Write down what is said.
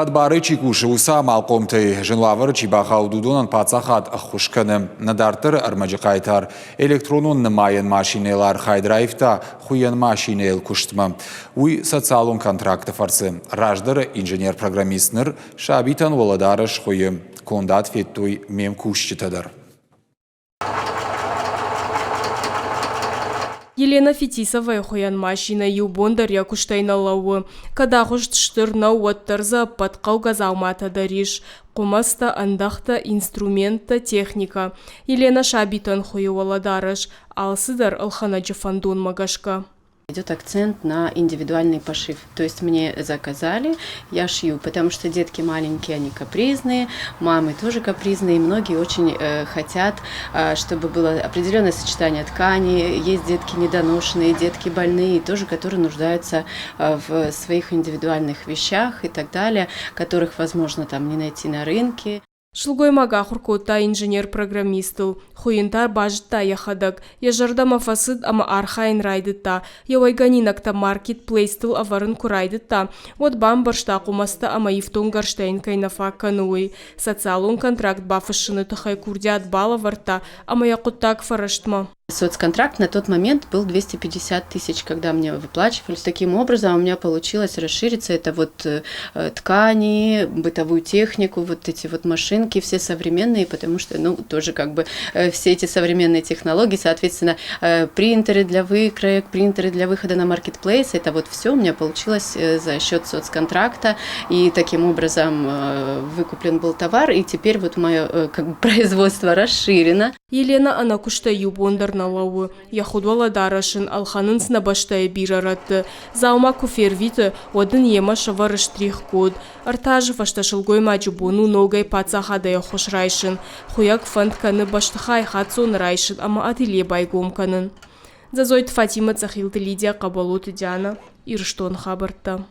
Хӕдбарӕй чи кусы, уыцы амалхъомтӕй зын уавӕры чи бахауд, уыдонӕн паддзахад ӕххуыс кӕны. Нӕ дарддӕры ӕрмӕджы хъайтар электронон нымайӕн машинӕйыл архайд раивта хуыйӕн машинӕйыл куыстмӕ. Уый социалон контракты фӕрцы. Раздӕры инженер-программист ныр сабитӕн уӕлӕдарӕс хуыйы. Кондад федтой ме мкусджытӕ дӕр. Елена Фетисовайы хуыйӕн машинӕ иу бон дӕр йӕ куыстӕй нӕ лӕууы. Кӕд агъуыст стыр нӕу, уӕддӕр дзы ӕппӕт хъӕугӕ дзауматӕ дӕр ис: хъуымӕцтӕ, ӕндӕхтӕ, инструменттӕ, техникӕ. Елена сабитӕн хуыйы уӕлӕдарӕс, алцыдӕр ӕлхӕнӕджы фӕндонмӕ гӕсгӕ. Идет акцент на индивидуальный пошив. То есть мне заказали, я шью, потому что детки маленькие, они капризные, мамы тоже капризные, и многие очень хотят, чтобы было определенное сочетание ткани. Есть детки недоношенные, детки больные, тоже, которые нуждаются в своих индивидуальных вещах и так далее, которых, возможно, там не найти на рынке. Сылгоймаг ахуыр кодта инженер-программистыл, хуыйын та базыдта йӕхӕдӕг, йӕ зӕрдӕмӕ фӕцыд ӕмӕ архайын райдыдта. Йӕ уӕйгӕнинӕгтӕ маркетплейстыл ӕвӕрын куы райдыдта, уӕд бамбӕрста хъуымӕцтӕ ӕмӕ ифтонггӕрзтӕ йын кӕй нӕ фаг кӕны, уый. Социалон контракт бафыссыны тыххӕй курдиат балӕвӕрдта ӕмӕ йӕ хъуыддаг фӕрӕстмӕ. Соцконтракт на тот момент был 250 тысяч, когда мне выплачивали. Таким образом у меня получилось расшириться. Это вот ткани, бытовую технику, вот эти вот машинки все современные, потому что, ну, тоже как бы все эти современные технологии, соответственно, принтеры для выкроек, принтеры для выхода на маркетплейс, это вот все у меня получилось за счет соцконтракта, и таким образом выкуплен был товар, и теперь вот мое как бы производство расширено. Елена ӕнӕкуыстӕй иу бон дӕр нӕ лӕууы, йӕ худуӕлӕдарӕс ын ӕлхӕнынц нӕ бӕстӕйы бирӕ рӕтты. Дзаума куы фервиты, уӕд ын йемӕ сӕвӕры штрих-код. Ӕртӕ азы фӕстӕ сылгоймаджы бон у ногӕй паддзахадӕй ӕххуыс райсын. Хуыйӕг фӕнд кӕны бӕстыхай хаццоны райсын ӕмӕ ателье байгом кӕнын. Дзӕзойты Фатимӕ, Цъӕхилты Лидия, Хъӕбӕлоты Дианӕ, Ирыстоны хабӕрттӕ.